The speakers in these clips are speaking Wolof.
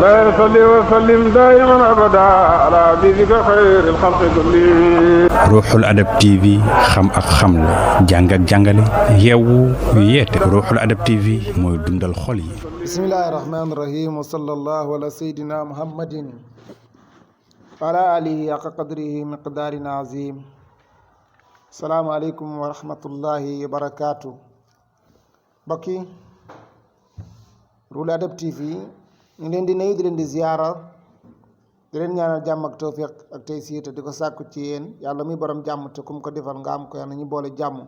لا يصلي وسلم دائما أبدا على حبيبك خير الخلق كلهم. Ruuxul Adab TV xam ak xamle jàng ak jàngale yeewu yeete Ruuxul Adab TV mooy dundal xol yi. bismillahi rahmaani rahim wa sallallahu ala sayyidina muhammadin wa ala alihi haqqa qadrihi miqdaarin azim. salaamu aleykum wa rahmatullahi wa barakaatu. mbokk yi Ruuxul Adab TV ñu leen di nuyu di leen di ziyaara di leen ñaanal jàmm ak tawfiq ak taysiir te di ko sàkku ci yéen yàlla muy borom jàmm te kum ko defal nga am ko yàlla ñu boole jàmm.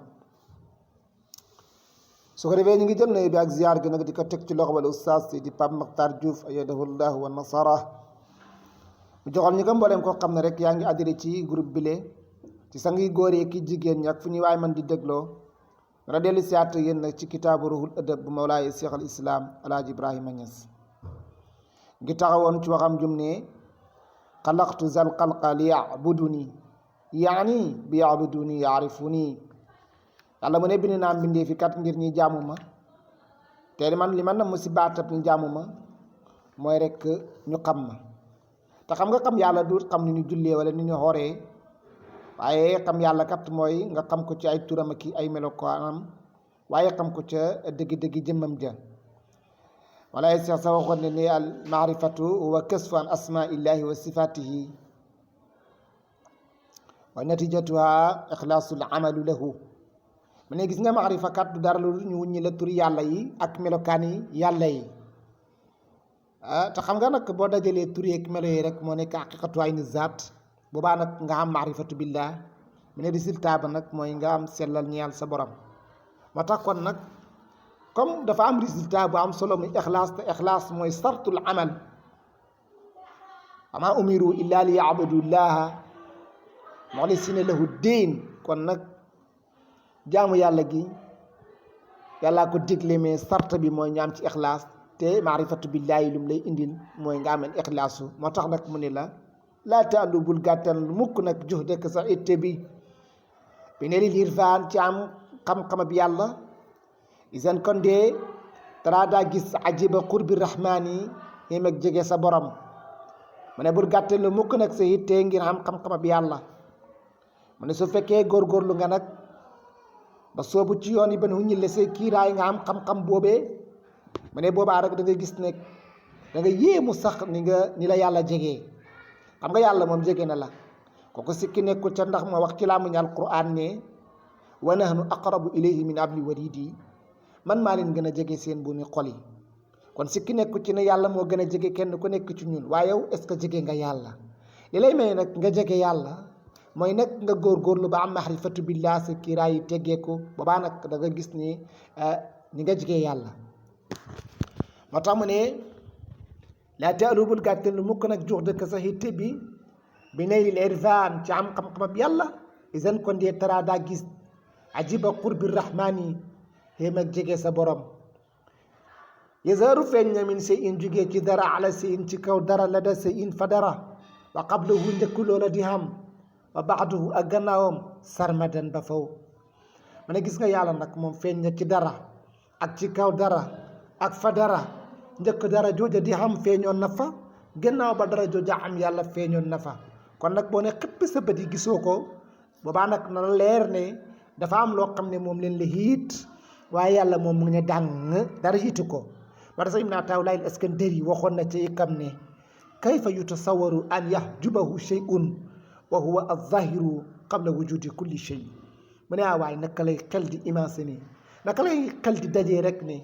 su ko defee ñu ngi jël nuyu bi ak ziyaar gi nag di ko teg ci loxo wala ustaas di Pape Makhtar Diouf ayyadahullahu wa nasara mu joxal ñu ko mbooleem koo xam ne rek yaa ngi adhéré ci groupe bile ci sangi góor yi ki jigéen ñi ak fu ñuy waay man di dégloo nga dellu siyaat yéen nag ci kitaabu Ruuxul Adab bu Mawlaay Cheikh al Islam Alaaji Ibrahima Niass ngi taxawoon ci waxam jum ne xalaqtu zal xalqa li yabuduni yaani bi yabuduni yaarifuni yàlla mu ne bind naa mbindee fi kat ngir ñi jaamu ma te man li man na mu si baatab ñu jaamu ma mooy rek ñu xam ma te xam nga xam yàlla du xam ni ñu jullee wala ni ñu xooree waaye xam yàlla kat mooy nga xam ko ci ay turam ak ay melokaanam waaye xam ko ca dëggi-dëggi jëmmam ja wala ay seex sa waxoon ne ni al maarifatu wa kasfu an asmaillahi wa sifatihi wa natijatuha ixlaasul amalu lahu mu ne gis nga maarifa kat du dara lu ñu wuññi la turi yàlla yi ak melokaan yi yàlla yi te xam nga nag boo dajalee turi ak melo yi rek moo nekk haqiqatu ayni zaat boobaa nag nga am maarifatu billah mu ne résultat ba nag mooy nga am sellal ñeel sa borom moo tax kon nag comme dafa am résultat bu am solo muy ixlaas te ixlaas mooy sartul amal ama umiru illa li yaabudullaha muxlisina lahu diin kon nag jaamu yàlla gi yàllaa ko digle mais sart bi mooy ñaam ci ixlaas te maarifatu billahi lu mu lay indil mooy nga ameen ixlaasu moo tax nag mu ne la laa taalu bul gàttal mukk nag jox dëkk sa itte bi ne li irfaan ci am xam-xam bi yàlla isan kon dee dara daa gis ajiba qurbi rahmaani yéem ak jege sa borom mu ne bul gàttal lu mukk nag sa itte ngir am xam-xam bi yàlla mu ne su fekkee góorgóorlu nga nag ba soobu ci yoon yi ba ne huññile say kiiraay nga am xam-xam boobee mu ne boobaa rek da nga gis ne da nga yéemu sax ni la yàlla jegee xam nga yàlla moom jege na la kooku sikki nekkul ca ndax ma wax ci laa muñu alquran ne wa nahnu aqrabu ilayhi min abli waridi man maa leen gën a jege seen bu ni xol yi kon sikki nekkul ci ne yàlla moo gën a jege kenn ku nekk ci ñun waaye yow est ce que jege nga yàlla li lay may nag nga jege yàlla mooy nag nga góorgóorlu ba am maarifatu billah sa kiiraay yi teggeeku boobaa nag da nga gis ni nga jege yàlla moo tax mu ne laa taalu bul gàttal lu mukk nag jox dëkk sa hitte bi naylil irfan ci am xam-xamab yàlla isan kon dee tara daa gis ajiba qurbi rahmani xéem ak jege sa borom yazaaru feeñ na min say in jugee ci dara ala say in ci kaw dara la da say in fa dara wa qablahu njëkk loola di xam wa baaduhu ak gannaawam sarmadan ba faw mu ne gis nga yàlla nag moom feeñ na ci dara ak ci kaw dara ak fa dara njëkk dara jooja di xam feeñoon na fa gannaaw ba dara jooja am yàlla feeñoon na fa kon nag boo ne xëpp sa bët yi gisoo ko boobaa nag na leer ne dafa am loo xam ne moom leen la hiit waaye yàlla moom mu ngi ne dàng dara hiitu ko wara sa im naa taw layil Iskandari waxoon na ci ikam ne kayfa yutasawaru an yahjubahu shay'un wa huwa az-zahiru qabla wujudi kulli shay mu ne waaye naka lay xel di imaginer naka lay xel di dajee rek ne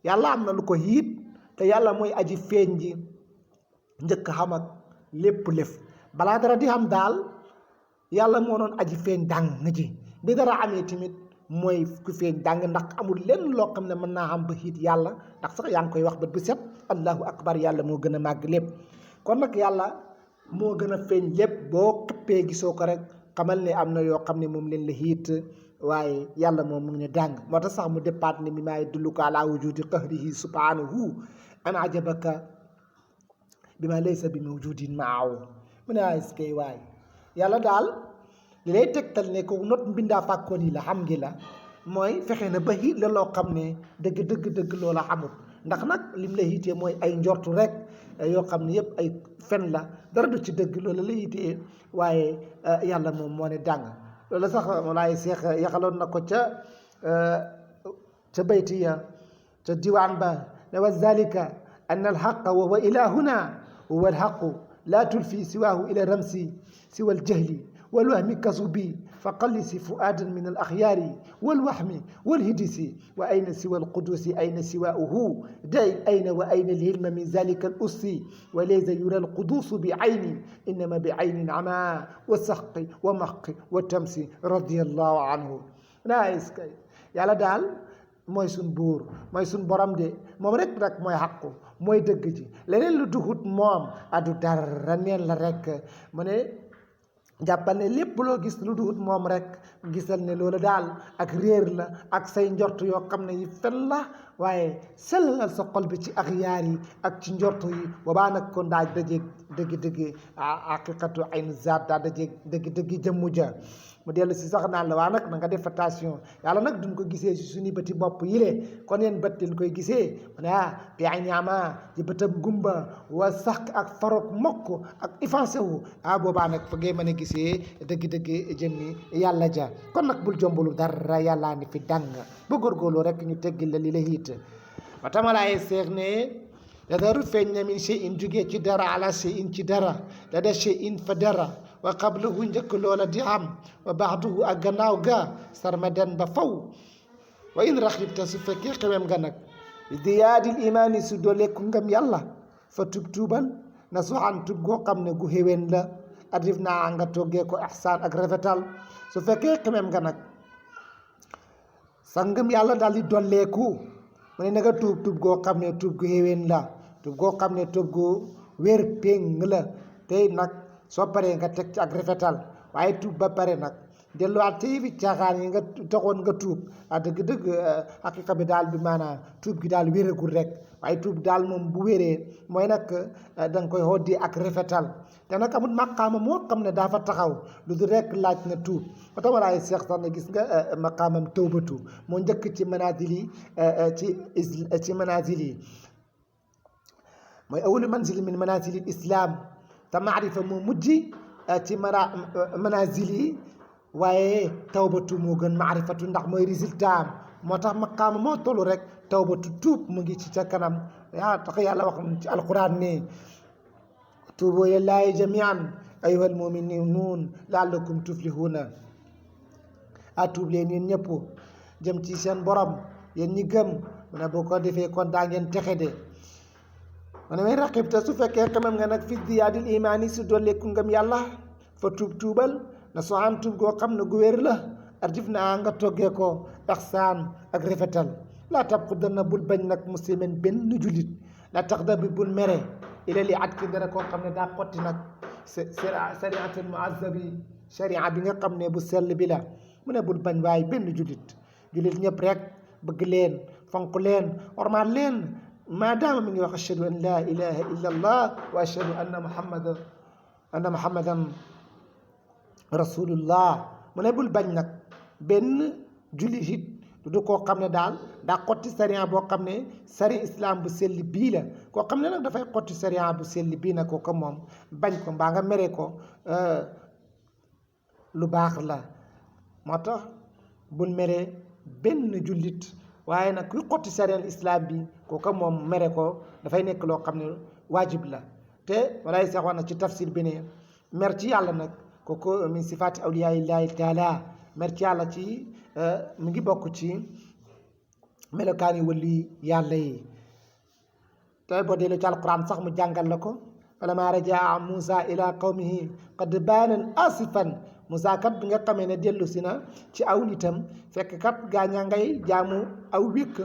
yàlla am na lu ko hiit te yàlla mooy aji feeñ ji njëkk xam ak lépp lëf balaa dara di xam daal yàlla moo doon aji feeñ dàng ji bi dara amee tamit mooy ku feeñ dàng ndax amul lenn loo xam ne mën naa xam ba hiit yàlla ndax sax yaa ngi koy wax bët bu set allahu akbar yàlla moo gën a màgg lépp kon nag yàlla moo gën a feeñ lépp boo xëppee gisoo ko rek xamal ne am na yoo xam ne moom leen la hiit waaye yàlla moom mu ngi ne dàng moo tax sax mu départ ne mi maay dulluka ala wujudi qahrihi subhanahu an ajabaka bi ma laysa bi mawjudin maaw mu ne est-ce que waay yàlla daal li lay tegtal ne ko not mbindaa fàkkoon yi la xam ngi la mooy fexe na ba hiit la loo xam ne dëgg loola xamut ndax nag lim la hiitee mooy ay njortu rek yoo xam ne yëpp ay fen la dara du ci dëgg loolu la yitee waaye yàlla moom moo ne dàng loolu sax walaay seex yaxaloon na ko ca baytiya ca diwaan ba ne wa zalika anna alxaqa wa huwa ilahuna huwa alxaqu laa tulfi siwaahu ila ramsi siwa aljahli والوهم كسبي فقلس فؤادا من الأخيار والوهم والهدس وأين سوى القدوس أين سواؤه داي أين وأين الهلم من ذلك الأس وليس يرى القدوس بعين إنما بعين عمى وسحق ومحق وتمس رضي الله عنه نايس كي يالا دال mooy suñ buur mooy suñ borom de moom rek mooy xaqu mooy dëgg ji leneen lu duxut moom adu dara neen la rek mu ne jàppal ne lépp loo gis lu duhut moom rek gisal ne loolu daal ak réer la ak say njort yoo xam ne yi fen la waaye sellal sa xol bi ci ak yaar yi ak ci njort yi boobaa nag kon daa dajeeg dëgg-dëgg haqiqatu ayn zaat daa dajeeg dëgg-dëgg jëmmu ja mu dellu si sax naan la waa nag na nga def attention yàlla nag duñ ko gisee si suñu bëti bopp yile kon yéen bët leen koy gisee mu ne bi ay ñaama ci bëtam gumba wa sax ak farok mokk ak effacé wu boobaa nag fa ngay mën a gisee dëgg-dëgg jëmmi yàlla ja kon nag bul jombulu dara yàllaa ni fi dàng ba góorgóorlu rek ñu teggil la li la hiit wa tamalaay seex ne da daru feeñ na min shay'in jugee ci dara ala shay'in ci dara da da shay'in fa dara wa qablahu njëkk loola di am wa baxduhu ak gannaaw ga sarmadan ba faw wa in raxibta su fekkee xewem nga nag diyaadil imaani su dooleeku ngam yàlla fa tuubal na soxan tub goo xam ne gu xewen la adif naa nga toggee ko ihsaan ak rafetal su fekkee xewem nga nag sa ngëm yàlla daal di dolleeku mu ne na nga tuub goo xam ne tuub gu xewen la tuub goo xam ne tuub gu wér péng la tey nag soo paree nga teg ci ak rafetal waaye tuub ba pare nag delluwaat ci fi caaxaan yi nga taxoon nga tuub dëgg-dëgg xaqiqa bi daal bi maanaam tuub gi daal wéragul rek waaye tuub daal moom bu wéree mooy nag da nga koy hoddi ak rafetal te nag amul maqaama moo xam ne daa fa taxaw lu du rek laaj na tuub ba tax walaay seex sax na gis nga maqaamam tawbatu moo njëkk ci manazil yi ci manazil yi mooy awwalu manzil min manazil islam te maarifa moo mujj ci manazil yi waaye tawbatu moo gën maarifatu ndax mooy résultat am moo tax maqaama moo tollu rek tawbatu tuub mu ngi ci ca kanam yaa tax yàlla wax ci alquran ne tuubu ilallaahi jamian ayyuhal muminuun laallakum tuflihuna tuub leen yéen ñëpp jëm ci seen borom yéen ñi gëm mu ne boo ko defee kon daa ngeen texe de mu ne may raqibta su fekkee xamam nga nag fi diyaadil imaani su dolleeku ngëm yàlla fa tuubal na soo am tuub goo xam ne gu wér la arjif naa nga toggee ko ihsaan ak rafetal laa tab ku dana bul bañ nag muslimin benn jullit la tax da bi bul mere ila li at ki dara koo xam ne daa xotti nag sariatul muazzabi sharia bi nga xam ne bu sell bi la mu ne bul bañ waaye benn jullit ñëpp rek bëgg leen fonk leen ormaal leen maadaama mi ngi wax ashhadu an laa ilaha illa allah wa ashhadu anna muhammadan rasulullah mu ne bul bañ nag benn jullit it du koo xam ne daal daa xotti sariya boo xam ne sari islam bu selli bii la koo xam ne nag dafay xotti sariya bu selli bii nag kooku moom bañ ko mbaa nga mere ko lu baax la moo tax bul mere benn jullit waaye nag kuy xotti sariya islam bi kooku moom mere ko dafay nekk loo xam ne waajib la te walaay sax wax na ci tafsir bi ne mer ci yàlla nag kooku min sifaati awliyaaillaahi taala mer ci yàlla ci mu ngi bokk ci melokaani wali yàlla yi tey boo delloo ci alquran sax mu jàngal la ko falammaa rajaa Muusaa ila qawmihi qad baana asifan Muusaa kat bi nga xamee ne dellu si na ci aw nitam fekk kat gaañaa ngay jaamu aw wékk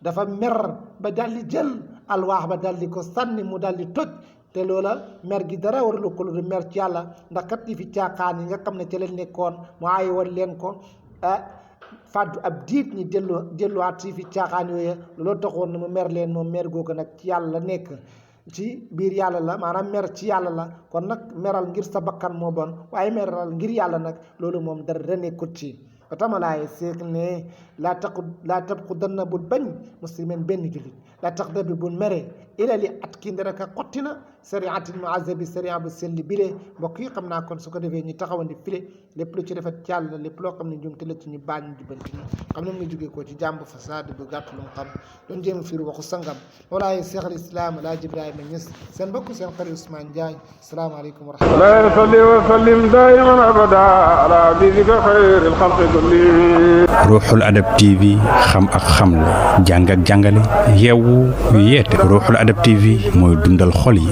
dafa mer ba daldi jël alwaax ba daldi ko sànni mu daldi toj te loola mer gi dara warlu ko lu mer ci yàlla ndax kat yi fi caaxaan yi nga xam ne ci leen nekkoon mu aaye woon leen ko fàddu ab diit ñi delluwaat yi fi caaxaan yooyu loolu taxoon na mu mer leen moom mer googu nag ci yàlla la nekk ci biir yàlla la maanaam mer ci yàlla la kon nag meral ngir sa bakkan moo bon waaye meral ngir yàlla nag loolu moom dara nekkut ci ba tamalaay seek ne laa tab ku danna bul bañ muslimin benn jullit laa tax da bi bul mere ilali at kii nderaka xottina sariatil muazzabi saria bu selli bile mbokk yi xam naa kon su ko defee ñu taxawandi file lépp lu ci rafet càll la lépp loo xam ne njumte la ci ñu baañ ñu jubanti ñu xam ne mu ngi jógee ko ci jàmb fasaad bu gàtt lu mu xam doon jéem a fiir waxu sangam walaaye Cheikh al Islam Alaaji Ibrahima Niass seen mbokk seen xarit Ousmane Ndiaye asalaamaaleykum wa rahmatulah. لا صل وسلم دائما ابدا على حبيبك خير الخلق كلهم. ruuxul adab TV xam ak xamle jàng ak jàngale yeewu yeete ruuxul adab TV mooy dundal xol yi.